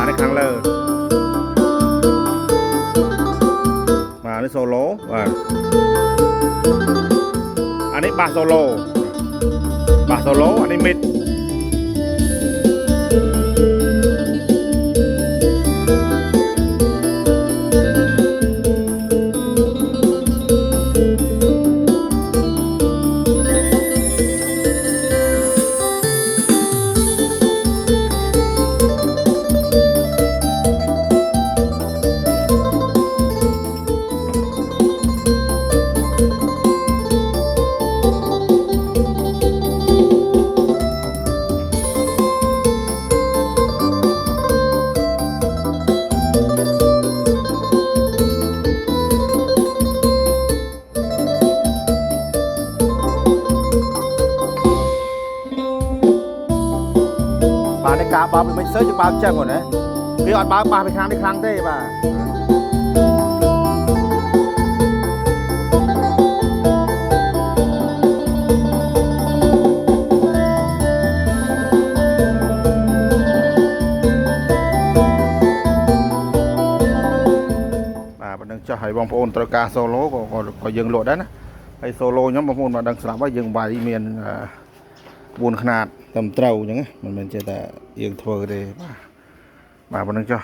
នេះខាងលើបាទនេះ solo បាទអានេះ bass solo bass solo អានេះ mid បាទនេះការបើកពី mixer យើងបើកចឹងហ្នឹងណាគេអត់បើក bass ពីខាងនេះខ្លាំងទេបាទបាទប៉ុណ្្នឹងចុះឲ្យបងប្អូនត្រូវការ solo ក៏ក៏ក៏យើងលក់ដែរណាហើយ solo ខ្ញុំបងប្អូនមកដឹងស្រាប់ហើយយើងវាយមាន4ខ្នាតត្រឹមត្រូវអញ្ចឹងណាមិនមែនចេះតែយើងធ្វើទេបាទបាទប៉ុណ្្នឹងចុះ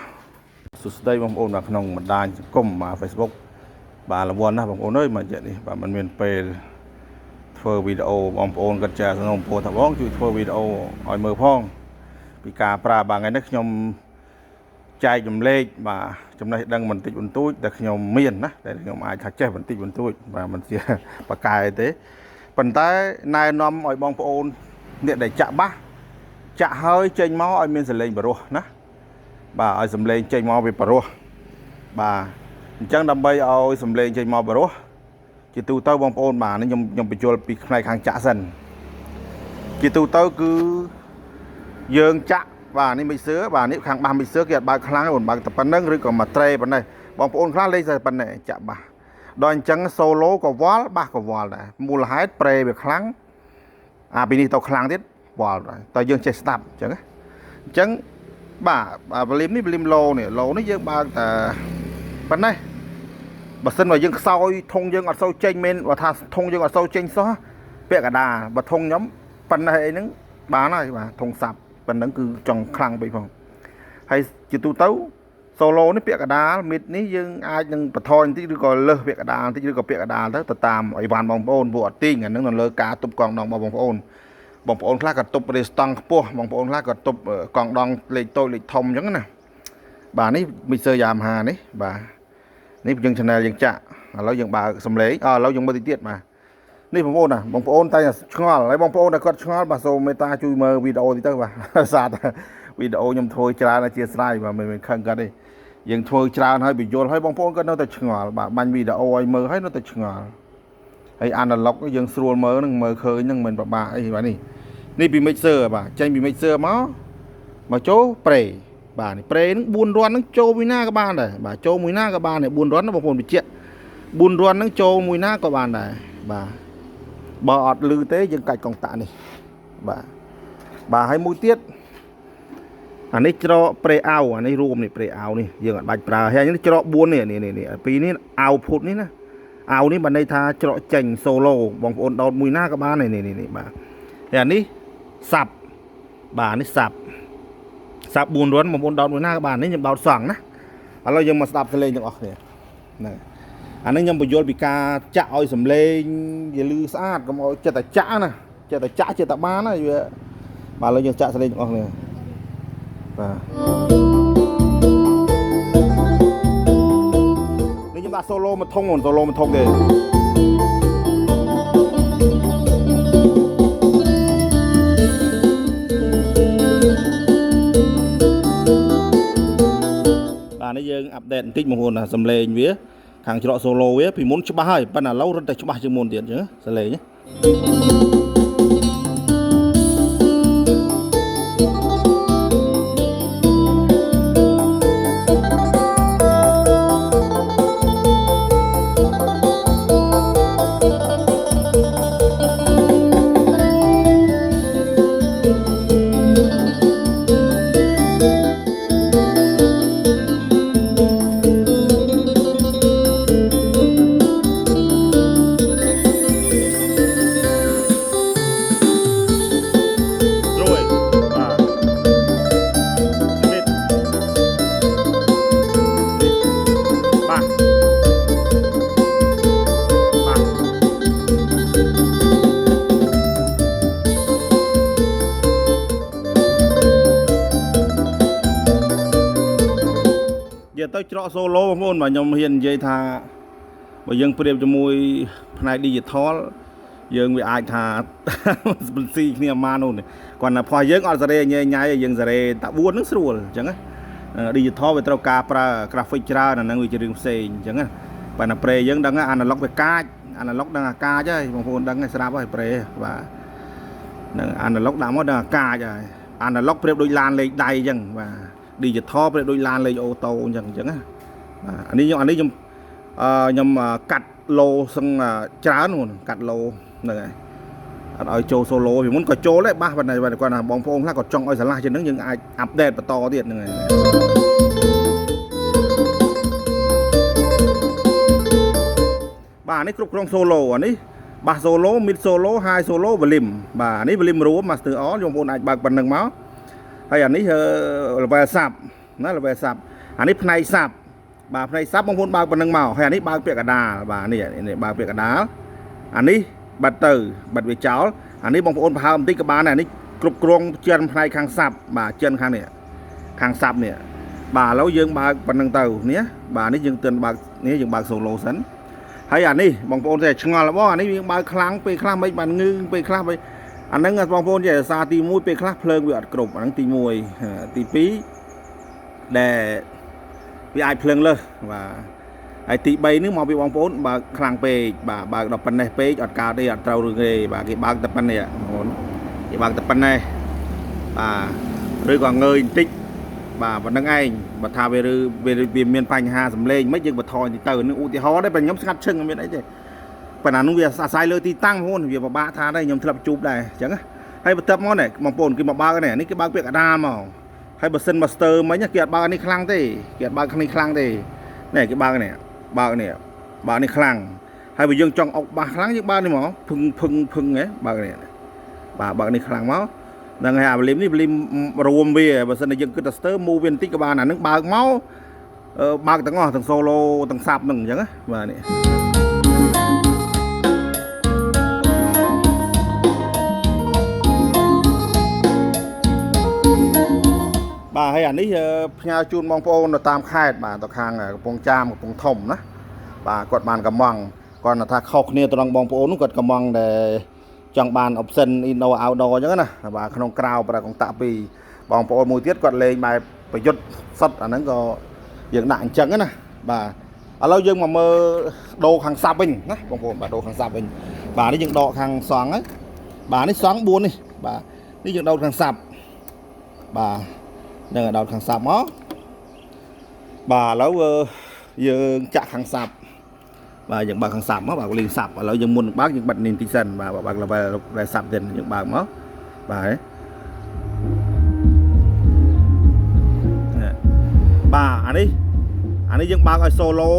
សួស្តីបងប្អូនបាទក្នុងបណ្ដាញសង្គមបាទ Facebook បាទរង្វាន់ណាស់បងប្អូនអើយមកចិត្តនេះបាទมันមានពេលធ្វើវីដេអូបងប្អូនគាត់ចាសនំពោថាបងជួយធ្វើវីដេអូឲ្យមើលផងពីការប្រើបាទថ្ងៃនេះខ្ញុំចែករំលែកបាទចំណេះដឹងបន្តិចបន្តួចដែលខ្ញុំមានណាដែលខ្ញុំអាចថាចេះបន្តិចបន្តួចបាទមិនជាបកកែទេប៉ុន្តែណែនាំឲ្យបងប្អូនអ្នកដែលចាក់ bass ចាក់ហើយចេញមកឲ្យមានសម្លេងបរោះណាបាទឲ្យសម្លេងចេញមកវាបរោះបាទអញ្ចឹងដើម្បីឲ្យសម្លេងចេញមកបរោះជាទូទៅបងប្អូនបាទនេះខ្ញុំខ្ញុំបញ្យល់ពីផ្នែកខាងចាក់សិនជាទូទៅគឺយើងចាក់បាទនេះ mixer បាទនេះខាង bass mixer គេអត់បើកខ្លាំងទេបងបើកតែប៉ុណ្្នឹងឬក៏មួយត្រេប៉ុណ្ណេះបងប្អូនខ្លះលេងតែប៉ុណ្ណេះចាក់ bass ដល់អញ្ចឹង solo ក៏វល់ bass ក៏វល់ដែរមូលហេតុ pre វាខ្លាំងអាពីនេះទៅខ្លាំងទៀតវល់ដែរតើយើងចេះស្ដាប់អញ្ចឹងណាអញ្ចឹងបាទ volume នេះ volume low នេះ low នេះយើងបើកតែប៉ុណ្ណេះបើសិនបើយើងខ្សោយធុងយើងអត់សូវចេញមែនបើថាធុងយើងអត់សូវចេញសោះពាក់កដាបើធុងខ្ញុំប៉ុណ្ណេះអីហ្នឹងបានហើយបាទធុងសាប់ប៉ុណ្ណឹងគឺចង់ខ្លាំងពេកផងហើយជាទូទៅ solo នេះពាក់កដាល mid នេះយើងអាចនឹងបន្ថយបន្តិចឬក៏លើសពាក់កដាលបន្តិចឬក៏ពាក់កដាលទៅទៅតាមអីវ៉ាន់បងប្អូនពួកអត់ទីងអាហ្នឹងនៅលើការទប់កងដងរបស់បងប្អូនបងប្អូនខ្លះក៏ទប់រេស្តង់ខ្ពស់បងប្អូនខ្លះក៏ទប់កងដងលេខតូចលេខធំអញ្ចឹងណាបាទនេះ mixer Yamaha នេះបាទនេះយើង channel យើងចាក់ឥឡូវយើងបើកសំឡេងអឥឡូវយើងមើលតិចទៀតបាទនេះបងប្អូនណាបងប្អូនតែឆ្ងល់ហើយបងប្អូនដែលគាត់ឆ្ងល់បាទសូមមេត្តាជួយមើលវីដេអូតិចទៅបាទសាទវីដេអូខ្ញុំធ្វើច្រើនអធិស្ឋានបាទមិនមែនខឹងគាត់ទេយើងធ្វើច្រើនហើយបញ្យល់ហើយបងប្អូនគាត់នៅតែឆ្ងល់បាទបាញ់វីដេអូឲ្យមើលហើយនៅតែឆ្ងល់ហើយ analog យើងស្រួលមើលនឹងមើលឃើញនឹងមិនពិបាកអីបាទនេះនេះពី mixer បាទចេញពី mixer មកមកចូល pre បាទនេះ pre ហ្នឹង4រន្ធហ្នឹងចូលមួយណាក៏បានដែរបាទចូលមួយណាក៏បានដែរ4រន្ធណាបងប្អូនបញ្ជាក់4រន្ធហ្នឹងចូលមួយណាក៏បានដែរបាទបើអត់លឺទេយើងកាច់កុងតាក់នេះបាទបាទហើយមួយទៀតអានេះច្រក pre out អានេះរួមនេះ pre out នេះយើងអត់បាច់ប្រើហើយនេះច្រក4នេះនេះនេះពីរនេះ output នេះណា out នេះបានន័យថាច្រកចេញ solo បងប្អូនដោតមួយណាក៏បាននេះនេះនេះបាទហើយអានេះ sub បាទនេះ sub sub 4រន្ធបងប្អូនដោតមួយណាក៏បាននេះខ្ញុំដោតសង់ណាឥឡូវយើងមកស្ដាប់សំឡេងទាំងអស់គ្នាហ្នឹងអានេះខ្ញុំបញ្យល់ពីការចាក់ឲ្យសំឡេងវាលឺស្អាតកុំឲ្យចិត្តតែចាក់ណាចិត្តតែចាក់ចិត្តតែបានណាវាបាទឥឡូវយើងចាក់សំឡេងទាំងអស់គ្នាបាទនេះខ្ញុំដាក់ solo មួយធុង solo មួយធុងទេបាទនេះយើង update បន្តិចបងប្អូនណាសំឡេងវាខាងច្រក solo វាពីមុនច្បាស់ហើយប៉ុន្តែឥឡូវរត់តែច្បាស់ជាងមុនទៀតអញ្ចឹងសំឡេងណា យាយទៅច្រក solo បងប្អូនបាទខ្ញុំហ៊ាននិយាយថាបើយើងប្រៀបជាមួយផ្នែក digital យើងវាអាចថា មិនស៊ីគ្នាអាម៉ានោះគាត់ណាផោះយើងអត់សេរីញ៉ៃញ៉ៃយើងសេរីតា4ហ្នឹងស្រួលអញ្ចឹងណា digital វាត្រូវការប្រើ graphic ច្រើនអាហ្នឹងវាជារឿងផ្សេងអញ្ចឹងណាបើណា pre យើងដឹង analog វាកាច analog ដឹងអាកាចហើយបងប្អូនដឹងហើយស្រាប់ហើយ pre បាទហ្នឹង analog ដាក់មកដឹងអាកាចហើយ analog ប្រៀបដូចឡានលេខដៃអញ្ចឹងបាទ digital ប្រៀបដូចឡានលេខ auto អញ្ចឹងអញ្ចឹងណាបាទអានេះខ្ញុំអានេះខ្ញុំអឺខ្ញុំកាត់ឡូសឹងច្រើនហ្នឹងកាត់ឡូហ្នឹងហើយអត់ឲ្យចូល solo ពីមុនក៏ចូលដែរបាសប៉ុន្តែគាត់ថាបងប្អូនខ្លះក៏ចង់ឲ្យស្រឡះជាងហ្នឹងយើងអាច update បន្តទៀតហ្នឹងហើយបាទនេះគ្រប់គ្រង solo អានេះបាស solo mid solo high solo volume បាទអានេះ volume រួម master all បងប្អូនអាចបើកប៉ុណ្្នឹងមកហើយអានេះ level sub ណា level sub អានេះផ្នែក sub បាទផ្នែក sub បងប្អូនបើកប៉ុណ្្នឹងមកហើយអានេះបើកពាក្យកដាលបាទនេះនេះបើកពាក្យកដាលអានេះបាត់ទៅបាត់វាចោលអានេះបងប្អូនប្រហើមបន្តិចក៏បានដែរអានេះគ្រប់គ្រងចិនផ្នែកខាង sub បាទចិនខាងនេះខាង sub នេះបាទឥឡូវយើងបើកប៉ុណ្្នឹងទៅនេះបាទនេះយើងទឿនបើកនេះយើងបើក solo សិនហើយអានេះបងប្អូនតែឆ្ងល់បងអានេះយើងបើកខ្លាំងពេលខ្លះមិនបានងឺពេលខ្លះមិនអាហ្នឹងបងប្អូនចេះសារទី1ពេលខ្លះភ្លើងវាអត់គ្រប់អាហ្នឹងទី1ទី2ដែលវាអាចភ្លើងលើសបាទហើយទី3នេះមកពីបងប្អូនបើកខ្លាំងពេកបាទបើកដល់ប៉ុណ្ណេះពេកអត់កើតទេអត់ត្រូវរឿងទេបាទគេបើកតែប៉ុណ្ណេះបងប្អូនគេបើកតែប៉ុណ្ណេះបាទឬក៏ងើយបន្តិចបាទប៉ុណ្្នឹងឯងបើថាវាឬវាមានបញ្ហាសំឡេងមិនយើងបន្ថយតិចទៅនឹងឧទាហរណ៍ដែរបើខ្ញុំស្ងាត់ឈឹងអត់មានអីទេប៉ុន្តែនោះវាអាស្រ័យលើទីតាំងបងប្អូនវាពិបាកថាដែរខ្ញុំធ្លាប់ជួបដែរអញ្ចឹងណាហើយបន្ទាប់មកនេះបងប្អូនគេមកបើកនេះនេះគេបើកពាក្យកដាលមកហើយបើសិន master មិញគេអត់បើកនេះខ្លាំងទេគេអត់បើកនេះខ្លាំងទេនេះគេបើកនេះបើកនេះបើកនេះខ្លាំងហើយបើយើងចង់អុកបាសខ្លាំងយើងបើកនេះមកភឹងភឹងភឹងហ៎បើកនេះបាទបើកនេះខ្លាំងមកហ្នឹងហើយអា volume នេះ volume រួមវាបើសិនតែយើងគិតថាស្ទើមូវាបន្តិចក៏បានអាហ្នឹងបើកមកបើកទាំងអស់ទាំង solo ទាំង sub ហ្នឹងអញ្ចឹងណាបាទនេះ បាទហើយអានេះផ្ញើជូនបងប្អូននៅតាមខេត្តបាទទៅខាងកំពង់ចាមកំពង់ធំណាបាទគាត់បានកំងគាត់ថាខុសគ្នាត្រង់បងប្អូននោះគាត់កំងដែលចង់បាន option indoor outdoor អញ្ចឹងណាបាទក្នុងក្រៅប្រើកុងតាក់ពីរបងប្អូនមួយទៀតគាត់លេងបែបប្រយុទ្ធសុទ្ធអាហ្នឹងក៏យើងដាក់អញ្ចឹងណាបាទឥឡូវយើងមកមើលដូរខាង sub វិញណាបងប្អូនបាទដូរខាង sub វិញបាទនេះយើងដកខាងសង់ហើយបាទនេះសង់4នេះបាទនេះយើងដោតខាង sub បាទនឹងឲ្យដោតខាង sub មកបាទឥឡូវយើងចាក់ខាង sub បាទយើងបើកខាង sub មកបាទលីង sub ឥឡូវយើងមុនបើកយើងបិទនេះបន្តិចសិនបាទបើក level ដែល sub ទៀតយើងបើកមកបាទនេះបាទអានេះអានេះយើងបើកឲ្យ solo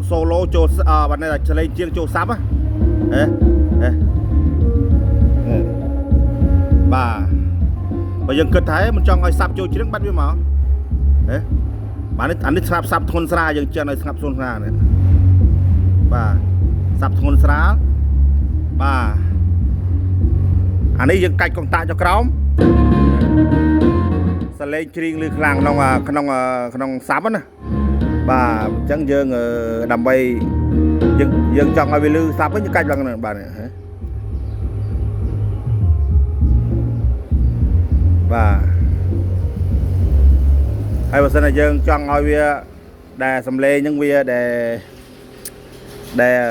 solo ចូលអឺបាទនេះឆ្លេងជាងចូល sub ហ៎ហេហេបាទបើយើងគិតថាមិនចង់ឲ្យ sub ចូលជ្រៀងបាត់វាមកហេបាទនេះអានេះស្រាប់ sub ធ្ងន់ស្រាលយើងចិនឲ្យស្ងាប់ធ្ងន់ស្រាលនេះបាទ sub ធ្ងន់ស្រាលបាទអានេះយើងកាច់កុងតាក់ចុះក្រោមសលេងជ្រៀងឬខ្លាំងក្នុងក្នុងក្នុង sub ណាបាទអញ្ចឹងយើងដើម្បីយើងយើងចង់ឲ្យវាលឺ sub វិញយើងកាច់ឡើងបាទនេះហ៎បាទហើយបើសិនជាយើងចង់ឲ្យវាដែលសំឡេងហ្នឹងវាដែលដែល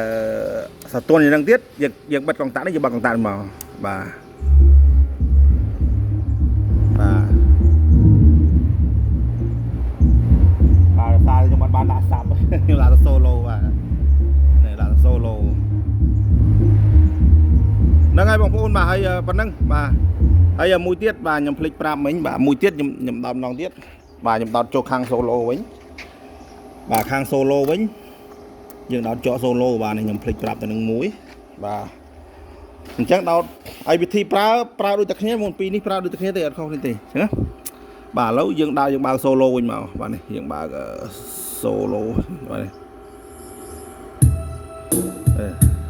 សទន់យ៉ាងហ្នឹងទៀតយើងយើងបិទកុងតាក់នេះយើងបើកកុងតាក់មកបាទបាទបាទសារខ្ញុំអត់បានដាក់ sub ខ្ញុំដាក់ solo បាទនេះដាក់ solo ហ្នឹងហើយបងប្អូនបាទហើយប៉ុណ្ណឹងបាទហើយមួយទៀតបាទខ្ញុំភ្លេចប្រាប់មិញបាទមួយទៀតខ្ញុំខ្ញុំដោតម្ដងទៀតបាទខ្ញុំដោតចូលខាង solo វិញបាទខាង solo វិញយើងដោតចក solo បាទនេះខ្ញុំភ្លេចប្រាប់ទៅនឹងមួយបាទអញ្ចឹងដោតឲ្យវិធីប្រើប្រើដូចតែគ្នាមុនពីរនេះប្រើដូចតែគ្នាទេអត់ខុសគ្នាទេអញ្ចឹងណាបាទឥឡូវយើងដើរយើងបើក solo វិញមកបាទនេះយើងបើក solo បាទនេះអឺ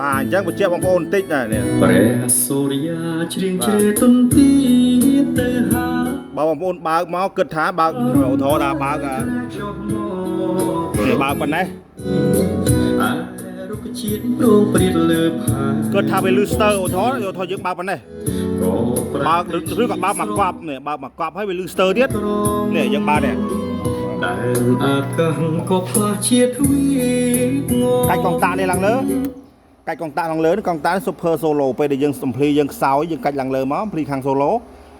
បាទ ញ្ចឹងបញ្ជាក់បងប្អូនបន្តិចដែរនេះ ព្រះសូរិយាជ្រៀងជ្រេទុនទីទៅហា បើបងប្អូនបើកមកគិតថាបើកឧទាហរណ៍ថាបើកអា ចុះមក នេះបើកប៉ុណ្ណេះ អើរុក្ខជាតិព្រងព្រាតលើផា គិតថាវាលឺស្ទើឧទាហរណ៍ឧទាហរណ៍យើងបើកប៉ុណ្ណេះ ក៏ បើកឬក៏បើកមកកប់នេះបើកមកកប់ហើយវាលឺស្ទើទៀត ក្រង នេះយើងបើកនេះ ដែនអាកាសក៏ផ្លាស់ជាទ្វីបង កាច់កងតាក់នេះឡើងលើកាច់កងតាក់ឡើងលើនេះកងតាក់ super solo ពេលដែលយើងសំភ្លីយើងខ្សោយយើងកាច់ឡើងលើមកភ្លីខាង solo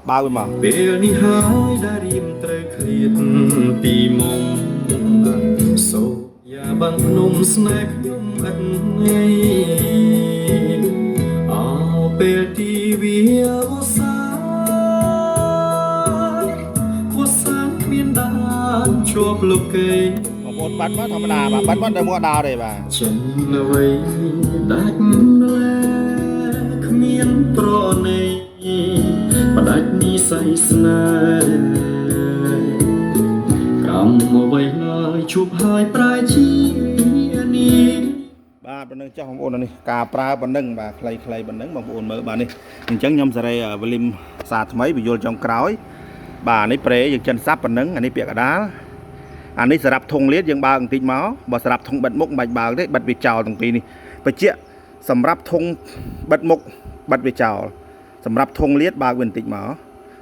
បើកវាមក ពេលនេះហើយដែលរៀមត្រូវឃ្លាតពីមុំសូយ៉ាបាំងភ្នំស្នេហ៍ខ្ញុំឥតងាយអោពេលទីវាវសាវសានគ្មានដានជាប់លោកី បងប្អូនបាត់មកធម្មតាបាទបាត់មកដល់មកដើរទេបាទ ចិនអ្វីដាច់លែគ្មានប្រណីផ្ដាច់និស័យស្នេហ៍កម្មអ្វីឡើយជួបហើយប្រែជានេះ បាទប៉ុណ្្នឹងចុះបងប្អូននេះការប្រើប៉ុណ្្នឹងបាទខ្លីៗប៉ុណ្្នឹងបងប្អូនមើលបាទនេះអញ្ចឹងខ្ញុំសេរីវលីមសារថ្មីបញ្យលចុងក្រោយបាទនេះប្រេយើងចិនសាប់ប៉ុណ្្នឹងអានេះពាក្យកដាលអានេះសម្រាប់ធុងលាតយើងបើកបន្តិចមកបើសម្រាប់ធុងបិទមុខមិនបាច់បើកទេបិទវាចោលទាំងពីរនេះបញ្ជាក់សម្រាប់ធុងបិទមុខបិទវាចោលសម្រាប់ធុងលាតបើកវាបន្តិចមក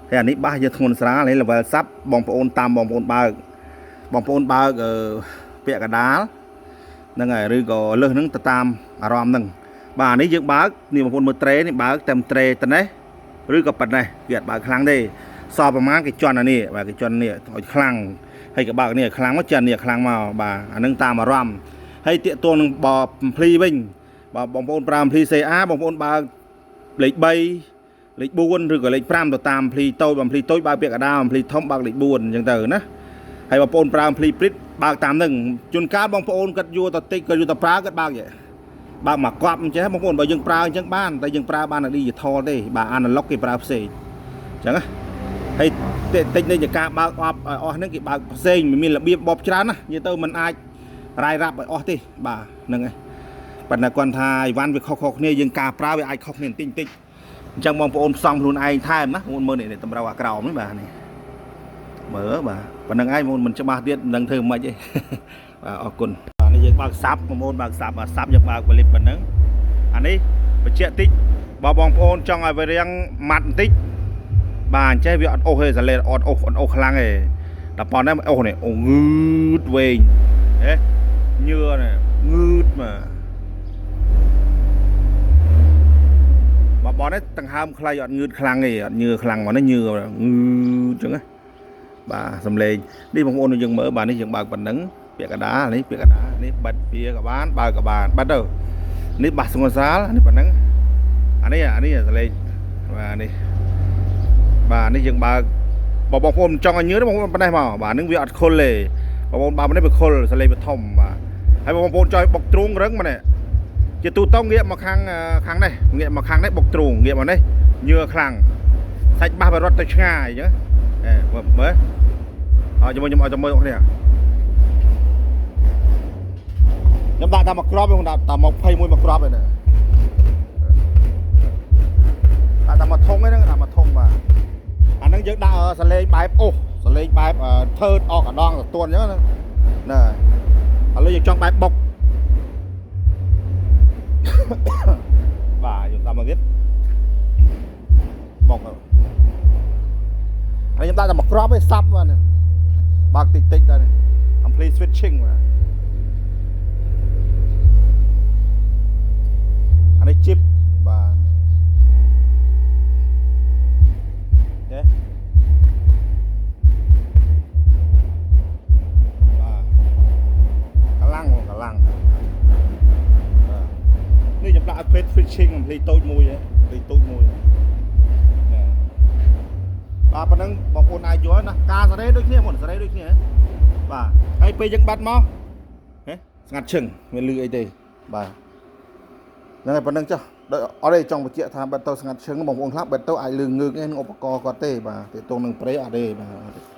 ហើយអានេះបាសយើងធ្ងន់ស្រាលនេះ level សាប់បងប្អូនតាមបងប្អូនបើកបងប្អូនបើកអឺពាក្យកដាល ហ្នឹងហើយឬក៏លើសហ្នឹងទៅតាមអារម្មណ៍ហ្នឹងបាទនេះយើងបើកនេះបងប្អូនមើលត្រេនេះបើកតែត្រេតនេះឬក៏ប៉ុណ្ណេះវាអត់បើកខ្លាំងទេសល់ប្រហែលគេជន់អានេះបាទគេជន់នេះឲ្យខ្លាំងហើយក៏បើកនេះឲ្យខ្លាំងមកជន់នេះឲ្យខ្លាំងមកបាទអាហ្នឹងតាមអារម្មណ៍ហើយតាកតួនឹងបភ្លីវិញបាទបងប្អូនប្រើភ្លី CA បងប្អូនបើកលេខ3លេខ4ឬក៏លេខ5ទៅតាមភ្លីតូចបើភ្លីតូចបើកពាក្យកណ្ដាលភ្លីធំបើកលេខ4អញ្ចឹងទៅណា ហើយបងប្អូនប្រើភ្លីព្រីតបើកតាមនឹងជួនកាលបងប្អូនគាត់យួរតតិចគាត់យួរតប្រើគាត់បើកយេបើកមកកប់អញ្ចឹងបងប្អូនបើយើងប្រើអញ្ចឹងបានតែយើងប្រើបានតែ digital ទេបាទ analog គេប្រើផ្សេងអញ្ចឹងណាហើយតិចនៃការបើកអបឲ្យអស់ហ្នឹងគេបើកផ្សេងមិនមានរបៀបបបច្រើនណានិយាយទៅมันអាចរាយរាប់ឲ្យអស់ទេបាទហ្នឹងហើយប៉ុន្តែគាត់ថាអីវ៉ាន់វាខុសៗគ្នាយើងការប្រើវាអាចខុសគ្នាបន្តិចបន្តិចអញ្ចឹងបងប្អូនផ្សំខ្លួនឯងថែមណាបងប្អូនមើលនេះតម្រូវអាក្រោមនេះបាទនេះ មើលបាទប៉ុណ្្នឹងឯងបងប្អូនមិនច្បាស់ទៀតមិនដឹងធ្វើម៉េចទេ បាទអរគុណបាទនេះយើងបើកសាប់បងប្អូនបើកសាប់បាទសាប់យើងបើកពលិបប៉ុណ្្នឹងអានេះបញ្ជាក់តិចបើបងប្អូនចង់ឲ្យវារៀងម៉ាត់បន្តិចបាទអញ្ចេះវាអត់អូសទេសាឡេអត់អូសអត់អូសខ្លាំងទេដល់ប៉ុណ្ណេះអូសនេះអូងឺតវែងហេញឿនេះងឺតមកបើបងនេះដង្ហើមខ្លីអត់ងឺតខ្លាំងទេអត់ញឿខ្លាំងមកនេះញឿងឺតអញ្ចឹងណា បាទសំឡេងនេះបងប្អូនយើងមើលបាទនេះយើងបើកប៉ុណ្ណឹងពាក្យកដាលនេះពាក្យកដាលនេះបិទវាក៏បានបើកក៏បានបិទទៅនេះបាសស្ងួនស្រាលនេះប៉ុណ្ណឹងអានេះអានេះសំឡេងបាទនេះបាទនេះយើងបើកបើបងប្អូនមិនចង់ឲ្យញឿទេបងប្អូនប៉ុណ្ណេះមកបាទនឹងវាអត់ខុលទេបងប្អូនបើកប៉ុណ្ណេះវាខុលសំឡេងវាធំបាទហើយបងប្អូនចង់ឲ្យបុកទ្រូងរឹងមកនេះជាទូទៅងាកមកខាងខាងនេះងាកមកខាងនេះបុកទ្រូងងាកមកនេះញឿខ្លាំងសាច់បាសវារត់ទៅឆ្ងាយអញ្ចឹងហេមើល អើជាមួយខ្ញុំឲ្យតែមើលអ្នកគ្នាខ្ញុំដាក់តាមមួយគ្រាប់ខ្ញុំដាក់តាម21មួយគ្រាប់ឯណាដាក់តាមមួយធុងឯហ្នឹងដាក់មួយធុងបាទអាហ្នឹងយើងដាក់សលេងបែបអូសសលេងបែបថើតអកកដងសទួនអញ្ចឹងណាណាឥឡូវយើងចង់បែបបុក បាទយើងតាមមកទៀតបុកហើយខ្ញុំដាក់តែមួយគ្រាប់ឯងសាប់បាទបើកតិចតិចដែរ Ampli switching បាទអានេះ chip បាទទេបាទកម្លាំងបងកម្លាំងបាទនេះខ្ញុំដាក់ឲ្យ page switching ampli តូចមួយហ៎ ampli តូចមួយណាបាទប៉ុណ្ណឹងបងប្អូនអាចយល់ណាការសេរីដូចគ្នាមុនសេរីដូចគ្នាហ៎បាទហើយពេលយើងបាត់មកហេស្ងាត់ឈឹងមានលឺអីទេបាទហ្នឹងហើយប៉ុណ្ណឹងចុះដូចអត់ទេចង់បញ្ជាក់ថាបាត់ទៅស្ងាត់ឈឹងបងប្អូនខ្លះបាត់ទៅអាចលឺងើកនឹងឧបករណ៍គាត់ទេបាទទាក់ទងនឹងប្រេអត់ទេបាទអត់ទេ